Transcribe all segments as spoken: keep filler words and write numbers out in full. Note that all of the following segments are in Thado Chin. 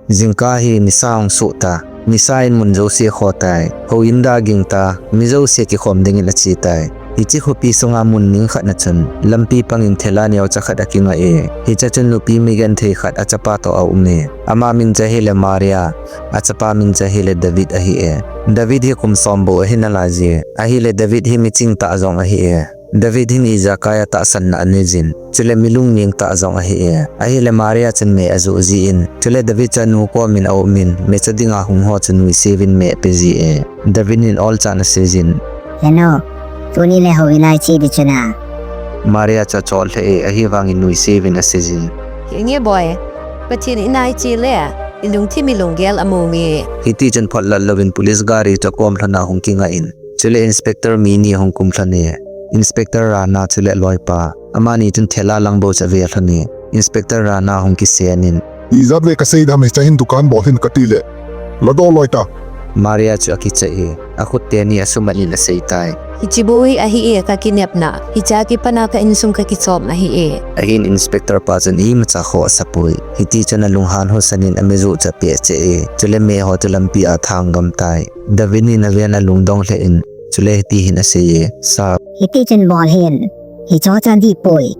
Jingkah hi nisa hung soh ta, nisa in mun jouse kho tai, houin da ging ta, mi jouse kikhom dingin ache tai. Hiche khopi sunga mun ning khat na chun, lampi pangin thela neocha khat akingai e. Hiche chun nupi mi genthei khat achapa toh aum e. Ama min chu ahile Maria, achapa min chu ahile David ahi e. David hi kum som bou ahi nalai ji. Ahile David hi mi ching tah jong ahi e. David hin ijakai a tahsanna anei jin, chule mi lungning tah jong ahi e. Ahile Maria chun mei ajoh jin, chule David chu anu komin aumin, mecha dinga hung ho chu nuisea vin mei ape ji e. David hin olchan asei jin, Henu, tuni le houin a iche ding chu na. Maria chu achol lheh e, ahivangin nuisea vin asei jin, Henge boi, Pathen in a iche le, ilungthim ilunggel amu nge. Hiti chun phot lat louvin police gari chu akom lhona hung kingai in, chule inspector mi ni ahung kum lhon e. Inspector Rana chule aloipa, amani chun thela lang bou chu ave lhon e. Inspector Rana hung kisei in, Ijat ve kasei dam, hiche hin dukan bol hih in kati le, ladoh loi ta. Maria chu akicha e, akhut teni asumat in asei tai. Hiche bou hi ahi e kakinepna, hiche a kipat a ka insung kakichom ahi e. Ahin inspector pa chun imacha khoh asapoi. Hiti chun alunghan hosan in amijuh chu apeh cheh e. Chule mei ho chu lampi a athang gam tai. David in aven alungdong lheh in, chule hiti hin asei e, Sir. Hiti chun bol hih in, hiche chu adih poi.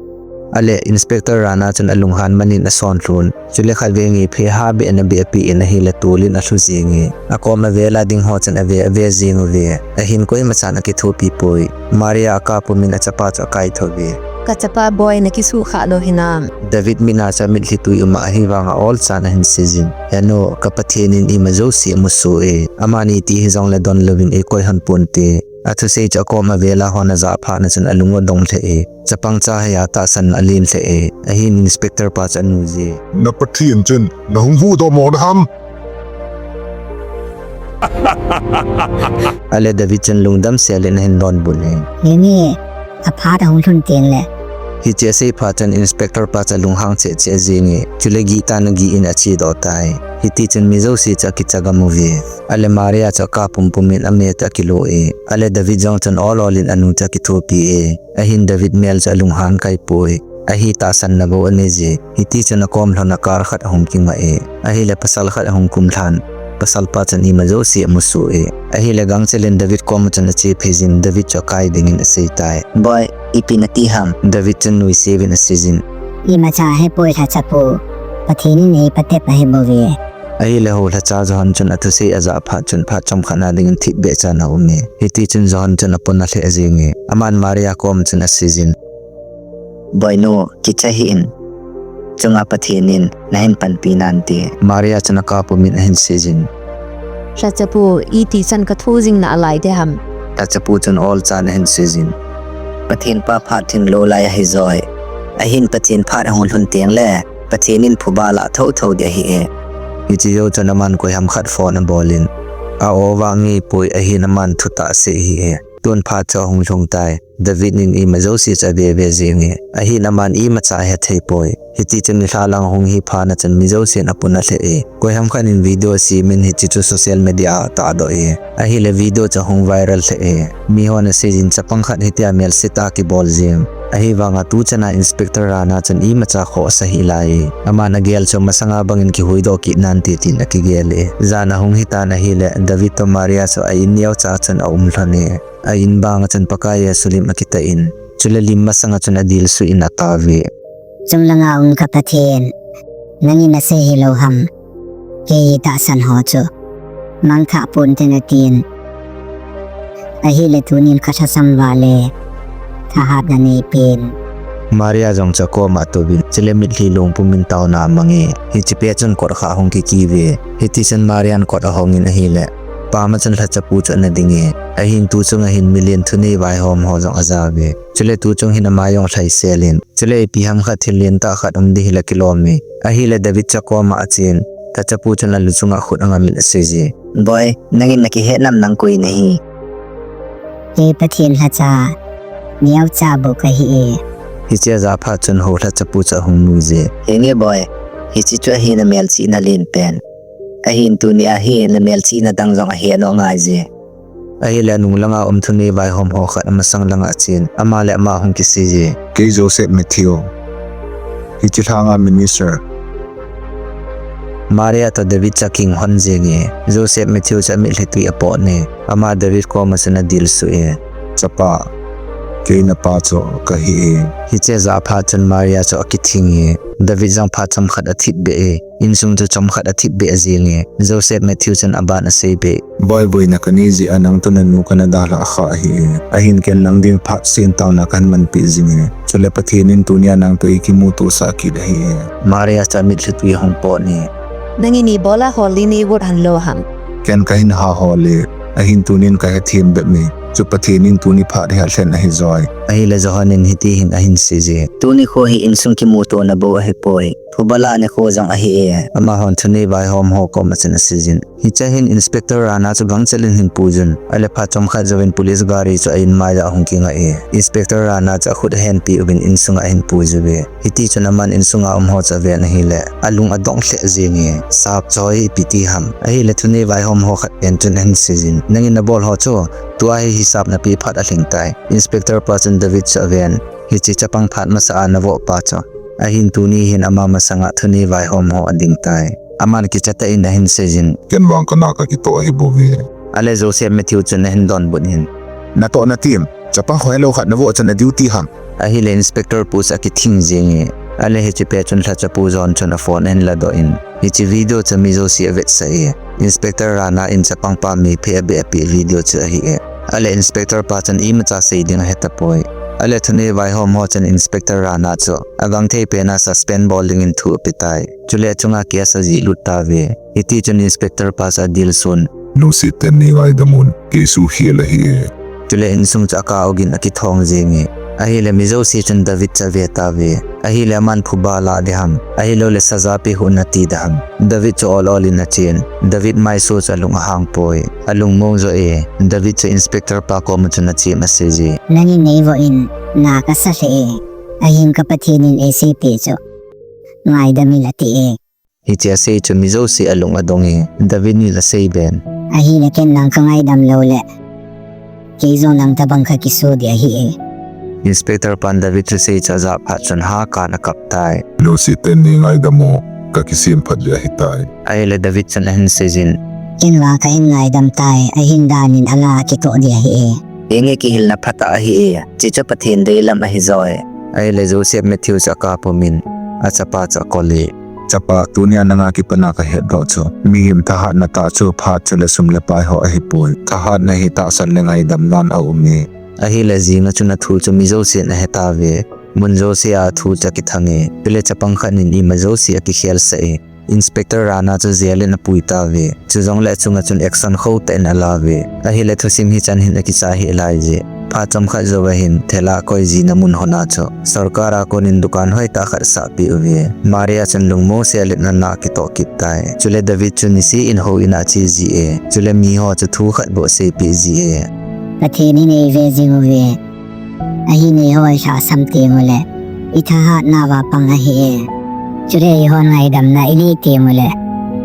Ale inspector Rana chun alunghan man in ason lhun. Chule khatvei ngei phei ha beh in abeh api in ahile tol in alhu jing e. Akom avel a ding ho chun ave ave jing uve. Ahin koimachan akithopi poi. Maria akap pum in achapa chu akaithou ve. Kachapa boi, nakisuhkhah lou hinam? David mit a chu mitlhi tui um a ahivanga olchan ahin sei jin, Henu, ka Pathen in ima jouse amusoh e. Amani ti hijongle don louvin eikoi hon ponte. Athusei chu akom avel a hon ajah phat na chun alung adong lheh e. Chapang cha hei a tahsan alen lheh e. Ahin inspector pa chu anu ji. Na Pathen chun nahung huhdoh mo na ham? Ale David chun lungdam sel in ahin donbut e. Henge, aphat ahung lhun teng le. Hiche asei phat chun inspector pa chu alunghang cheh cheh jing e. Chule gihtan agih in achedoh tai. Hiti chun mi jouse chu akicha gam uve. Ale Maria chu akap pum pum in amei chu akilo e. Ale David jong chun ol ol in anu chu akithopi e. Ahin David mel chu alunghan kai poi. Ahi tahsanna bou anei ji. Hiti chun akom lhon a car khat ahung kingai e. Ahile pasal khat ahung kum lhan. Pasal pa chun ima jouse amusoh e. Ahile gangchel in David kom a chun ache phei jin David chu akai dingin asei tai. Boi, ipi nati ham? David chun nuisea vin asei jin. Imacha ahepoi lhachapu. Pathen in eipatep ahi bou ve. Ahile hou lhacha Johan chun athusei ajah phat chun phat chomkhat na dingin thipbeh chan aum e. Hiti chun Johan chun apona lheh jing e. Aman Maria kom chun asei jin. Boinu, kicha hih in. Chunga Pathen in nahin panpi nante. Maria chun akap pum in ahin sei jin. Lhachapu, iti chan kathu jing nalai ding ham? Lhachapu chun olchan ahin sei jin. Pathen pa phat thim lou lai ahi joi. Ahin Pathen phat ahung lhun teng le, Pathen in phuba alah thotho ding ahi e. Hiche jou chun aman koiham khat phone abol in. A-o vang ngei poi ahin aman thutah asei ahi e. Tun phat chu ahung lhung tai. David in ima jouse chu ave ve jing e. Ahin aman imacha ahethei poi. Hiti chun nilhah lang ahung hi phat na chun mi jousen apona lheh e. Koiham khat in video asem in hiche chu social media a atahdoh e. Ahile video chu ahung viral lheh e. Mihon asei jin chapang khat hitia melse tah a kibol jing. Ahivanga tuchan a inspector Rana chun imacha khoh asa hih lai e. Aman agel chu masanga bangin kihuhdoh kit nante tin akigel e. Jan ahung hitan ahile David toh Maria chu a-in neocha chun aum lhon e. A-in banga chun Pakai a sulim akitah in, chule lim masanga chun adilsuh in atao ve. Chunglanga um ka Pathen, nangin nasei hilou ham? Kei tahsan ho chu mangthah ponte natin. Ahile tunin kalhasam vale, thahatna neipen. Maria jong chu akoma atouvin, chule mitlhi long pumin taona amang e. Hiche pet chun kot khat ahung kikive. Hitichun Marian kot ahongin ahile, pam a chun lhachapu chu ana ding e. Ahin tuchunga hin milen thunei vaihom ho jong ajao ve. Chule tuchung hin ama jong alhaiselin, chule ipi ham khat thil lentah khat um ding hile akilom e. Ahile David chu akoma achen, lhachapu chun alu chunga khut angamin aseije. Boi, nangin nakihet nam, nang koi nahi? Kei Pathen lhacha, neocha bou kahi e. Hiche ajah phat chun hou lhachapu chu ahung nuije. Henge boi, hiche chu ahi namelchihna lenpen. Ahin tunia hi namelchihna dang jong ahe nom ngaije. Ahile anung langa um thunei vaihom ho khat amasang langa achen, ama le ama ahung kiseije. Kei Joseph Matthew. Hiche lhanga minister. Maria toh David chu akinghon jenge. Joseph Matthew chu amitlhi twi apoh e. Ama David koma chun adilsuh e. Chapa, kei napa chu kahi e. Hiche ajah phat chun Maria chu akithing e. David jong phat chomkhat athip beh e. Insung chu chomkhat athip beh jenge. Joseph Matthew chun aban asei beh. Boiboina kanei jeh a nang toh nanu kana dalhah kha ahi e. Ahin ken nang ding phat sentah na kahin manpeh jing e. Chule Pathen in tunia nang toh eikimuto sah kit ahi e. Maria chu amitlhi twi ahung pot e. Nangin ibola hol in navut hon lou ham? Ken kahin ha hol e. Ahin tunin kahethem bep e. Chu Pathen in tuni phat hi alhen ahi joi. Ahile Johan in hiti hin ahin seije. Tuni kho hi insung kimutona bou ahipoi. Phuba lah nikho jong ahi e. Amahon thunei vaihom ho koma chun aseijin. Hiche hin Inspector Rana chu gangchel in ahin puijun. Ahile phat chomkhat jouvin police gari chu a-in maiya ahung kingai e. Inspector Rana chu akhut ahenpeh uvin insunga ahin puiju ve. Hitichun aman insunga umho chu aven ahile, alung adong lheh jenge. Sap chu hoipi ti ham? Ahile thunei vaihom ho khat pen chun ahin seijin. Nangin nabol ho chu, tua hi hisap napeh phat alhing tai. Inspector pa chun David chu aven. Hiche chapang phat masa a navoh pa chu. Ahin tuni hin ama masanga thunei vaihom ho ading tai. Aman kicha tah in ahin seijin. Ken vang kana kakitoh ahi bouve. Ahile Joseph Matthew chun ahin donbut in. Natoh natim, chapa khohelou khat navoh chun aduty ham? Ahile Inspector pu chu akithing jenge. Ahile hiche pet chun lhachapu John chun aphone ahin ladoh in. Hiche video chu mi jouse avetsah e. Inspector Rana in chapang pa miphe abeh apeh video chu ahi e. Ahile Inspector pa chun imacha sei ding ahetapoi. Ahile thunei vaihom ho chun Inspector Rana chu agangthei pena suspend bol dingin thu apetai. Chule achunga case ajihlut tauve. Hitichun Inspector pa chu adilsun. Lungset tah in neingaidam un, kei sukhel ahi e. Chule insung chu akah ugin akithong jenge. Ahile mi jouse chun David chu ave tauve. Ahile aman phuba lah ding ham? Ahiloule saja peh hih un ati ding ham? David chu ol ol in achen. David maiso chu alung ahang poi. Alungmong jo e. David chu Inspector pa koma chun achem aseije. Nangin neivoh in, na kasa lheh e. Ahin ka Pathen in eiseipeh chu ngaidam in ati e. Hiche asei chu mi jouse alung adong e. David in asei ben. Ahile ken nang kangaidam loule, kei jong nang tobang kakiso ding ahi e. Inspector pan David thusei chu ajah phat chun hakan akap tai. Lungset tah in neingaidam un, kakisem phat ding ahitai. Ahile David chun ahin seijin. Ken vang kahin ngaidam tai, ahin danin ala kitoh ding ahi e. Henge kihilna phatah ahi e, hiche chu Pathen deilam ahi joi. Ahile Joseph Matthew chu akap pumin, achapa chu akol e. Chapa, tunia nanga kipana kahetdoh chu, mihem thahatna tah chu phat chule sum le pai ho ahipoi. Thahatna hi tahsan le ngaidamnan aume. Ahile jinga chun athu chu mi jousen ahetauve. Mun jouse a athu chu akithang e. Chule chapang khat in ima jouse akikhelsah e. Inspector Rana chu jail in apui tauve. Chujongle achunga chun action khotah in alauve. Ahile thusim hichan hin akichai hih laije. Phat chomkhat jouva hin thela koi jina mun hona chu sorkar a konin dukan hoitah khat asahpeh uve. Maria chun lungmong sel in ana kitoh kit tai. Chule David chu niseh in houin a acheji e. Chule miho chu thu khat bou aseipeh ji e. Pathen in eive jing uve. Ahin eiho ilhahsam tengule, ithahatnauva pang ahi e. Chule eihon ngaidamna inei tengule,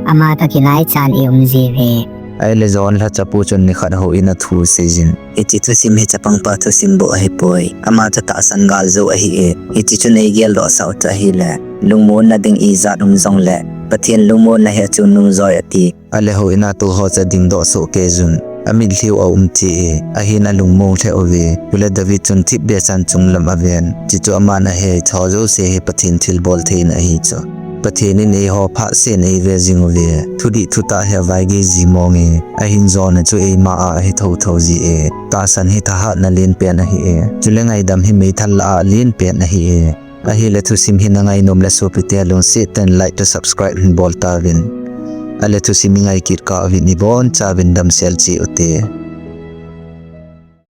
ama toh kinaichan ium jiuve. Ahile John lhachapu chun nikhat houin a thu aseijin. Hiche thusim hi chapangpa thusim bou ahipoi. Ama chu tahsan gal jou ahi e. Hiche chun eigeldohsah u chu ahile, lungmonna ding ijat um jongle, Pathen lungmonna hi achun nungjoi ati. Ahile houin a touho chu adingdoh soh keijun. Amitlhiu aum cheh e, ahin alungmong lheh uve. Chule David chun thipbeh chan chunglam aven. Chuchu aman ahei tho jouse hi Pathen thilbol theina ahi chu. Pathen in eiho phatseh in eive jing uve. Thudih thutah hi avaigei ji mong e. Ahin jona chu eima a ahi thotho ji e. Tahsan hi thahatna lenpen ahi e. Chule ngaidam hi meithal lah a lenpen ahi e. Ahile thusim hi nangainom le sopite lungset tah in like toh subscribe hin bol tauvin. Ahile thusim ingaikit kah uvin ibonchauvin damsel cheh ute.